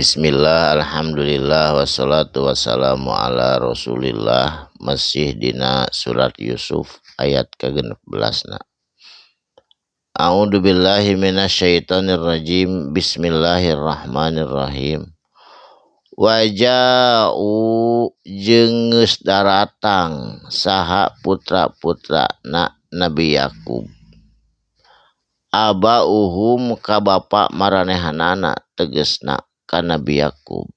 Bismillah, alhamdulillah, wassalatu wassalamu ala rasulillah. Masih dina surat Yusuf ayat ke-16 na. A'udzu billahi minasyaitonir rajim. Bismillahirrahmanirrahim. Waja'u jeung geus daratang saha putra-putra na Nabi Yakub. Abauhum ka bapa maranehanana tegesna ka Nabi Yakub.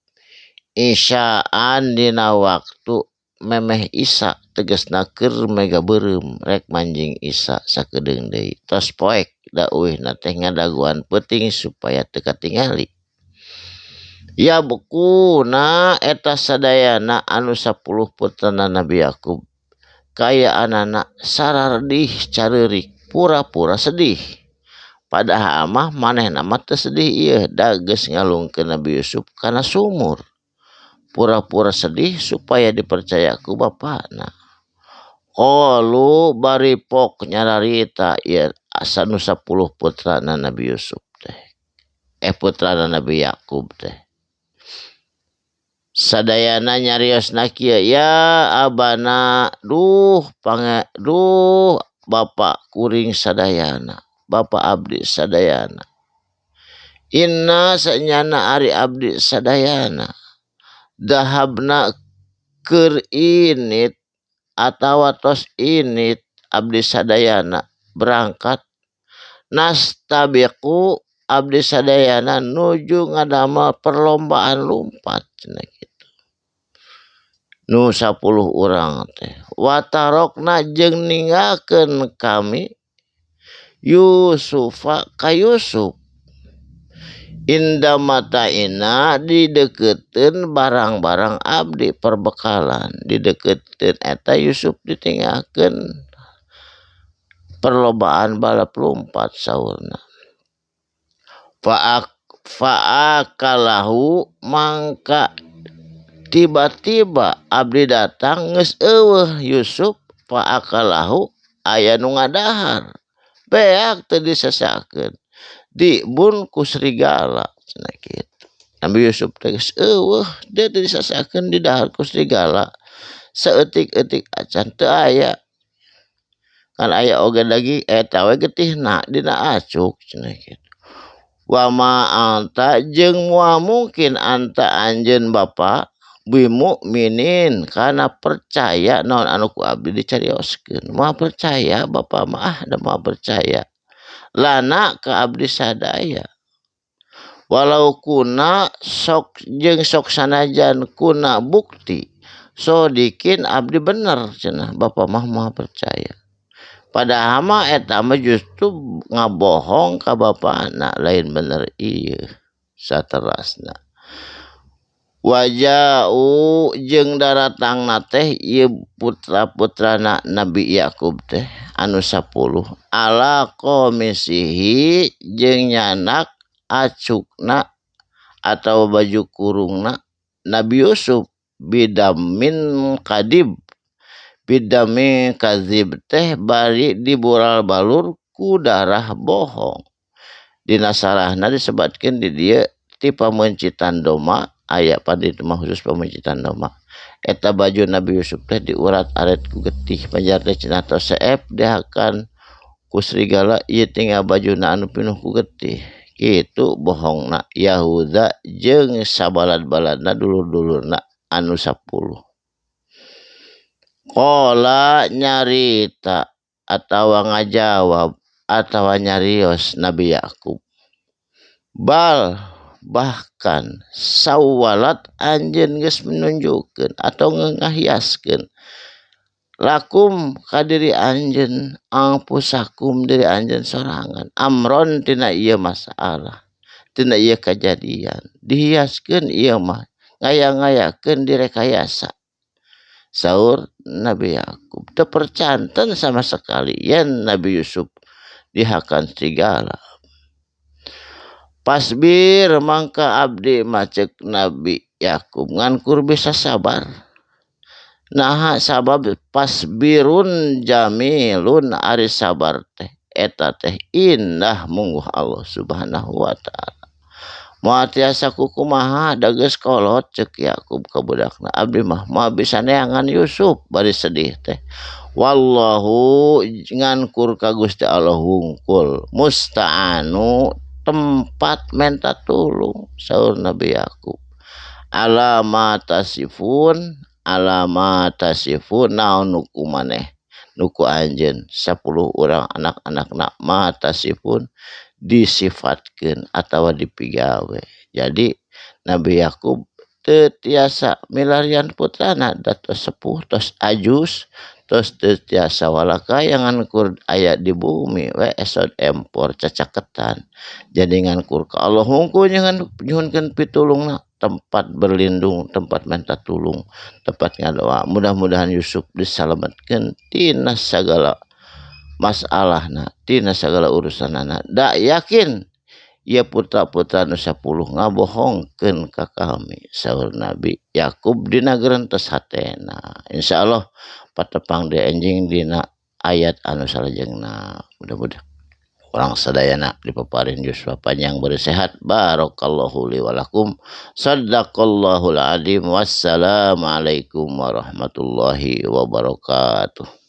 Isyaan dina waktu memeh Isa tegesna keur mega beureum rek manjing Isa sakedeung deui. Tos poek da uihna teh ngadagoan peuting supaya teu katingali. Ya bukuna eta sadayana anu 10 putrana Nabi Yakub kayaanana sararedih careurik pura-pura sedih. Padahal mah manehna mah teu sedih ieu da geus ngalungkeun Nabi Yusuf kana sumur. Pura-pura sedih supaya dipercaya ku bapana. Qalu bari pok nyararita ieu asa nu 10 putrana Nabi Yusuf teh. Putrana Nabi Yakub teh. Sadayana nyariosna kieu, ya abana duh pange duh bapa kuring sadayana. Bapa abdi sadayana. Inna sanyana ari abdi sadayana. Dahabna keur init atawa tos init abdi sadayana berangkat nastabiqu abdi sadayana nuju ngadamel perlombaan lumpat cenah kitu. Nu 10 urang teh watarokna jeung ninggalkeun kami Yusufa ka Yusuf inda mataina dideketeun barang-barang abdi perbekalan dideketeun eta Yusuf ditinggalkeun perlombaan balap lompat saurna fa'akalahu mangka tiba-tiba abdi datang geus eueuh Yusuf fa'akalahu aya nu ngadahar beak teu disesakeun dibun ku serigala cenah kitu. Nabi Yusuf teh geus eueuh dia teu disesakeun di dahar ku serigala saeutik-eutik acan teu aya kan aya oge daging eta we getihna dina acuk cenah kitu. Wa ma anta jeung moal mungkin anta anjeun bapa bimukminin kana percaya naon anu ku abdi dicarioskeun moal percaya bapa mah ah da moal percaya lana ka abdi sadaya walau kuna sok jeung sok sanajan kuna bukti sodikin abdi bener cenah bapa mah moal percaya padahal mah eta mah justru ngabohong ka bapana lain bener ieu saterasna. Waja'u jeung daratangna teh ieu putra-putrana Nabi Yakub teh anu 10 ala qamisihi jeung nyanak acukna atawa baju kurungna Nabi Yusuf bidamin kadib bidami kadzib teh bari dibural balur ku darah bohong. Dina sarahna disebatkeun di dieu ti pameuncitan doma aya pan ditu mah khusus pameuncitan doma eta baju Nabi Yusuf teh diurat aret ku getih pajar teh cenah tos seep dihakan ku serigala ieu tinggal bajuna anu pinuh ku getih kitu bohongna Yahuda jeung sabalad-baladna dulur-dulurna anu 10. Qala nyarita atawa ngajawab atawa nyarios Nabi Yakub bal bahkan sawalat anjeun geus menunjukkeun atau ngahiaskeun lakum ka diri anjeun angpusakum diri anjeun sorangan amron tina ieu masalah tina ieu kajadian dihiaskeun ieu mah ngaya-ngayakeun direkayasa saur Nabi Yakub teu percanten sama sekali yen Nabi Yusuf dihakan serigala. Pasbir mangka abdi macek Nabi Yakub ngan kur bisa sabar. Naha sabab pasbirun jamilun ari sabar teh eta teh indah mungguh Allah Subhanahu wa taala. Moal tiasa kukumaha da geus kolot ceuk Yakub ka budakna abdi mah moal bisa neangan Yusuf bari sedih teh. Wallahu ngankur ka Gusti Allah wungkul musta'anu tempat menta tulung saur Nabi Yakub. Ala ma tasifun ala ma tasifun naon nu ku maneh nu ku anjeun 10 urang anak-anakna ma tasifun disifatkeun atawa dipigawe. Jadi Nabi Yakub teu tiasa milarian putrana da tos sepuh tos ajus tos teu tiasa walakaya ngan kur aya di bumi we esod empor cacaketan. Jadi ngankur ka Allah hungkul nyuhunkeun pitulungna tempat berlindung, tempat minta tulung, tempat ngadoa. Mudah-mudahan Yusuf disalametkeun tina sagala masalahna, tina sagala urusanana. Da yakin ieu putra-putra nu 10 ngabohongkeun ka kami saur Nabi Yakub dina gerentes hatena. Insyaallah patepang deui enjing dina ayat anu salajengna. Mudah-mudahan urang sadayana dipaparin yuswa panjang bersehat. Barakallahu li wa lakum. Sadaqallahul azim. Wassalamualaikum warahmatullahi wabarakatuh.